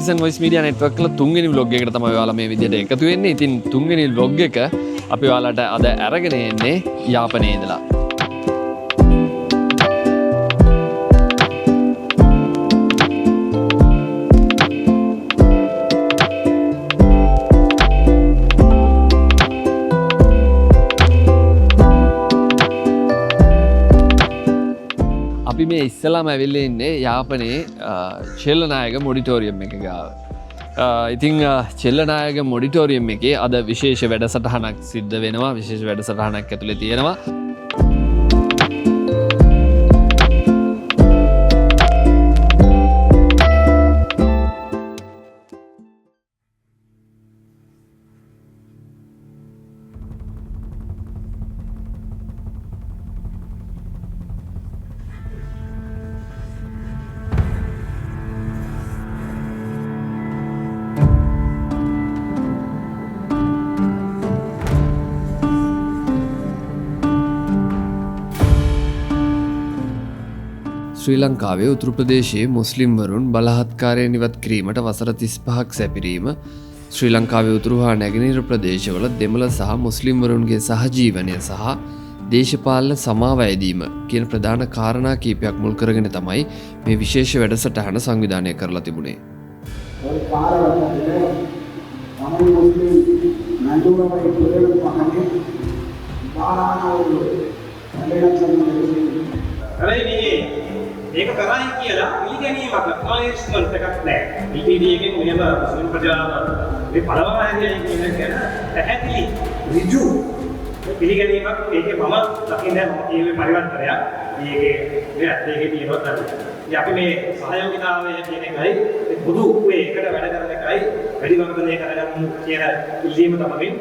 Citizen Voice Media Network වල තුන්වෙනි vlog එකට තමයි ඔයාලා මේ විදිහට එකතු වෙන්නේ. ඉතින් තුන්වෙනි vlog එක අපි ඔයාලට අද අරගෙන එන්නේ යාපනයේ ඉඳලා. අපි මේ ඉස්සලාම ඇවිල්ලා ඉන්නේ යාපනයේ චෙල්ලනායක මොඩිටෝරියම් එක ගාව. ඉතින් චෙල්ලනායක මොඩිටෝරියම් එකේ අද විශේෂ වැඩසටහනක් සිද්ධ වෙනවා. විශේෂ වැඩසටහනක් ඇතුලේ තියෙනවා. ශ්‍රී ලංකාවේ උතුරු ප්‍රදේශයේ මුස්ලිම්වරුන් බලහත්කාරයෙන් ඉවත් කිරීමට වසර 35ක් සැපිරීම, ශ්‍රී ලංකාවේ උතුරු හා නැගෙනහිර ප්‍රදේශවල දෙමළ සහ මුස්ලිම්වරුන්ගේ සහජීවනය සහ දේශපාලන සමාව ඇදීම කියන ප්‍රධාන කාරණා කීපයක් මුල් කරගෙන තමයි මේ විශේෂ වැඩසටහන සංවිධානය කරලා තිබුණේ. ஒரு காலகட்டத்திலே தமிழ் முஸ்லீம் நல்லுறவை பேணும் வகையில் இவ்வாறான ஒரு நல்லிணக்கம் நிகழ்ச்சி හැබැයි මේ මේක කරයි කියලා පිළිගැනීමක් ඇක්නොලෙජ්මන්ට් එකක් නැහැ. LTD එකෙන් මෙහෙම මුස්ලිම් ප්‍රජාව මේ පළවා හැරියයි කියන එක ගැන පැහැදිලි ඍජු පිළිගැනීමක් ඒකේ මම දකින්නේ නැහැ. මම කියුවේ පරිවර්තනයක්. මේකේ මේ ඇත්ත ඒකේ තියෙනවා තමයි. ඉතින් අපි මේ සහයෝගිතාවය කියන එකයි මේ පොදු මේ එකට වැඩ කරන එකයි වැඩි වර්ධනය කරගමු කියන ඉල්ලීම තමයි.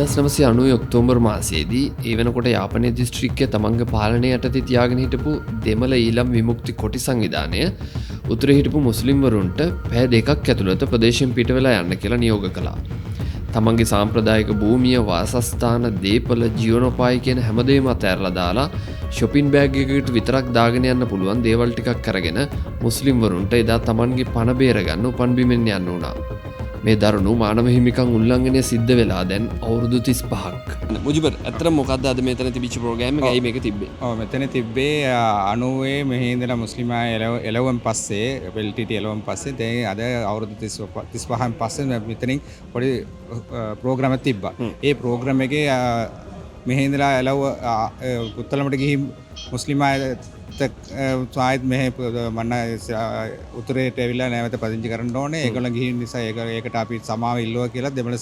1990 ඔක්තෝබර් මාසයේදී ඒ වෙනකොට යාපනයේ දිස්ත්‍රික්කය තමන්ගේ පාලනය යටතේ තියාගෙන හිටපු දෙමළ ඊළම් විමුක්ති කොටි සංවිධානය උතුරේ හිටපු මුස්ලිම්වරුන්ට පැය දෙකක් ඇතුළත ප්‍රදේශයෙන් පිට වෙලා යන්න කියලා නියෝග කළා. තමන්ගේ සාම්ප්‍රදායික භූමිය, වාසස්ථාන, දේපළ, ජීවනෝපාය කියන හැමදේම අතෑරලා දාලා ෂොපින් බෑග් එකකට විතරක් දාගෙන යන්න පුළුවන් දේවල් ටිකක් අරගෙන මුස්ලිම්වරුන්ට එදා තමන්ගේ පණ බේරගන්න උපන් බිමෙන් යන්න වුණා. මේ දරුණු මානව හිමිකම් උල්ලංඝනය සිද්ධ වෙලා දැන් අවුරුදු 35ක්. මුජිබර්, ඇත්තටම මොකද්ද අද මෙතන තිබිච්ච ප්‍රෝග්‍රෑම් එක? ඇයි මේක තිබ්බේ? ඔව්, මෙතන තිබ්බේ 90 මෙහි ඉඳලා මුස්ලිම් අය එළවුවන් පස්සේ, LTT එළවුවන් පස්සේ දැන් අද අවුරුදු 35න් පස්සේ මෙතනින් පොඩි ප්‍රෝග්‍රෑම් එකක් තිබ්බා. ඒ ප්‍රෝග්‍රෑම් එකේ මෙහි ඉඳලා එළවුව පුත්තලමට ගිහින් මුස්ලිම් අය ආයෙත් මෙහෙ මන්න උතුරේට ඇවිල්ලා නැවත පදිංචි කරන්න ඕනේ. ඒගොල්ලන් ගිහින් නිසා ඒකට අපි සමාව ඉල්ලුවා කියලා දෙමළ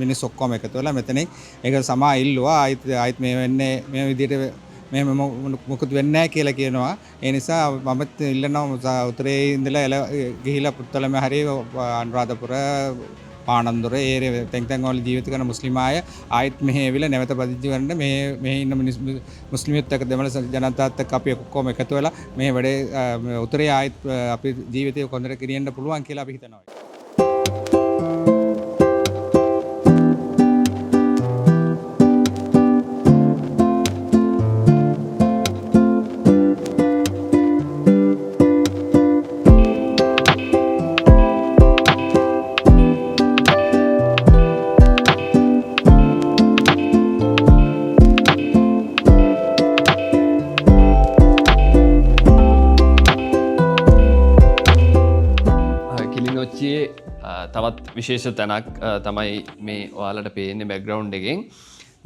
මිනිස්සු ඔක්කොම එකතු වෙලා මෙතනින් ඒක සමා ඉල්ලුවා. ආයෙත් මේ වෙන්නේ මේ විදිහට මෙහෙම මොකුත් වෙන්නේ නැහැ කියලා කියනවා. ඒ නිසා මමත් ඉල්ලනවා උතුරේ ඉඳලා ගිහිලා පුත්තලම හරි අනුරාධපුර පානන්දුර ඒ තැන් තැන් වල ජීවිත කරන මුස්ලිම් අය ආයෙත් මෙහෙ ඇවිල්ලා නැවත පදිංචි කරන්න මෙහෙ ඉන්න මුස්ලිමියොත් එක්ක දෙමළ ජනතාවත් එක්ක අපි ඔක්කොම එකතු වෙලා මේ වැඩේ මේ උතුරේ ආයෙත් අපි ජීවිතය කොහොමද ගෙනියන්න පුළුවන් කියලා අපි හිතනවා. කිලිනොච්චියේ තවත් විශේෂ තැනක් තමයි මේ ඔයාලට පේන්නේ බැක්ග්‍රවුන්ඩ් එකෙන්.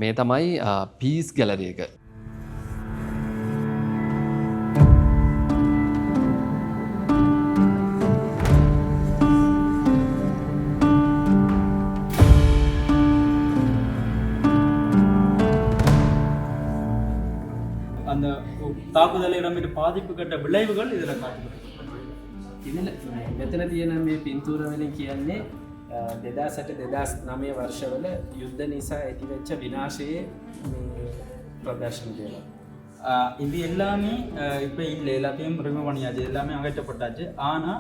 මේ තමයි පීස් ගැලරි එක. அந்த தாக்குதலை இடம்பெற்ற பாதிப்புக்கட்ட விளைவுகள் இதில் காட்டப்படும். ඉතින් මෙතන තියෙන මේ පින්තූර වලින් කියන්නේ 2008 2009 වර්ෂවල යුද්ධ නිසා ඇතිවෙච්ච විනාශයේ මේ ප්‍රදර්ශන දේවල්. இது எல்லாமே இப்போ இல்லை, எல்லாத்தையும் ரிமூவ் பண்ணியாச்சு, எல்லாமே அகற்றப்பட்டாச்சு. ஆனால்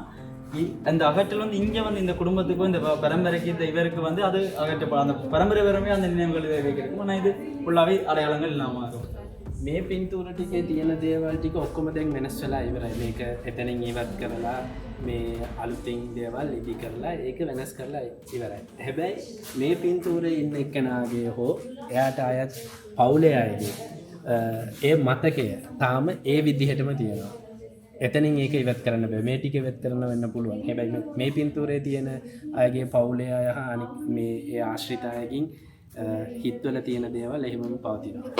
அந்த அகற்றல் வந்து இங்கே வந்து இந்த குடும்பத்துக்கும் இந்த பரம்பரைக்கு இந்த இவருக்கு வந்து அது அகற்றப்படும். அந்த பரம்பரை வரமே அந்த நினைவுகள் இதை வைக்கிறோம். ஆனால் இது ஃபுல்லாகவே அடையாளங்கள் இல்லாமல் இருக்கும். මේ පින්තූර ටිකේ තියෙන දේවල් ටික ඔක්කොම දැන් වෙනස් වෙලා ඉවරයි. මේක එතනින් ඉවත් කරලා මේ අලුතින් දේවල් ඉදි කරලා ඒක වෙනස් කරලා ඉවරයි. හැබැයි මේ පින්තූරේ ඉන්න එක්කෙනාගේ හෝ එයාට අයත් පවුලේ අයගේ ඒ මතකය තාම ඒ විදිහටම තියෙනවා. එතනින් ඒක ඉවත් කරන්න බෑ. මේ ටික ඉවත් කරන්න වෙන්න පුළුවන්. හැබැයි මේ පින්තූරේ තියෙන අයගේ පවුලේ අය හා අනික් මේ ඒ ආශ්‍රිත අයගෙන් හිත්වල තියෙන දේවල් එහෙමම පවතිනවා.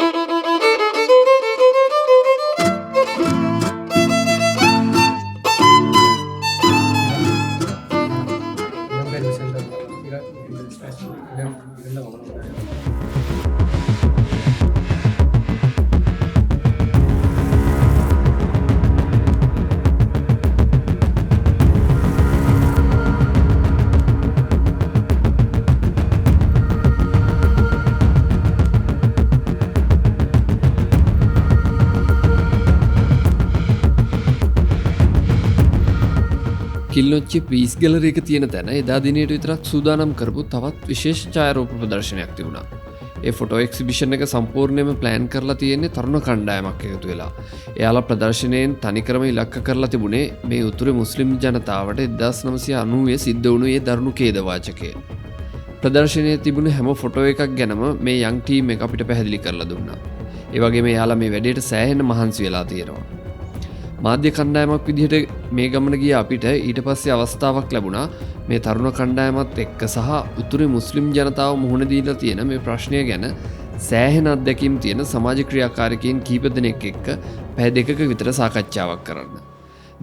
කිලිනොච්චි පීස් ගැලරි එක තියෙන තැන එදා දිනයට විතරක් සූදානම් කරපු තවත් විශේෂ ඡායාරූප ප්‍රදර්ශනයක් තිබුණා. ඒ ෆොටෝ එක්සිබිෂන් එක සම්පූර්ණයෙන්ම ප්ලෑන් කරලා තියෙන්නේ තරුණ කණ්ඩායමක් එකතු වෙලා. එයාලා ප්‍රදර්ශනයෙන් තනිකරම ඉලක්ක කරලා තිබුණේ මේ උතුරේ මුස්ලිම් ජනතාවට 1990 සිද්ධ වුණු ඒ දරුණු ඛේදවාචකය. ප්‍රදර්ශනයේ තිබුණු හැම ෆොටෝ එකක් ගැනම මේ යං ටීම් එක අපිට පැහැදිලි කරලා දුන්නා. ඒ වගේම එයාලා මේ වැඩේට සෑහෙන මහන්සි වෙලා තියෙනවා. මාධ්‍ය කණ්ඩායමක් විදිහට මේ ගමන ගිය අපිට ඊට පස්සේ අවස්ථාවක් ලැබුණා මේ තරුණ කණ්ඩායමත් එක්ක සහ උතුරේ මුස්ලිම් ජනතාව මුහුණ දීලා තියෙන මේ ප්‍රශ්නය ගැන සෑහෙන අත්දැකීම් තියෙන සමාජ ක්‍රියාකාරකයන් කීප දෙනෙක් එක්ක පැය දෙකක විතර සාකච්ඡාවක් කරන්න.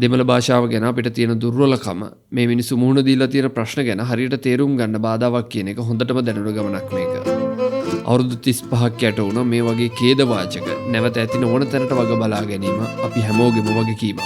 දෙමළ භාෂාව ගැන අපිට තියෙන දුර්වලකම මේ මිනිස්සු මුහුණ දීලා තියෙන ප්‍රශ්න ගැන හරියට තේරුම් ගන්න බාධාවක් කියන එක හොඳටම දැනුණ ගමනක් මේක. අවුරුදු 35ක් යට වුණා මේ වගේ ඛේදවාචක නැවත ඇති නොවන තැනට වග බලා ගැනීම අපි හැමෝගෙම වගකීමක්.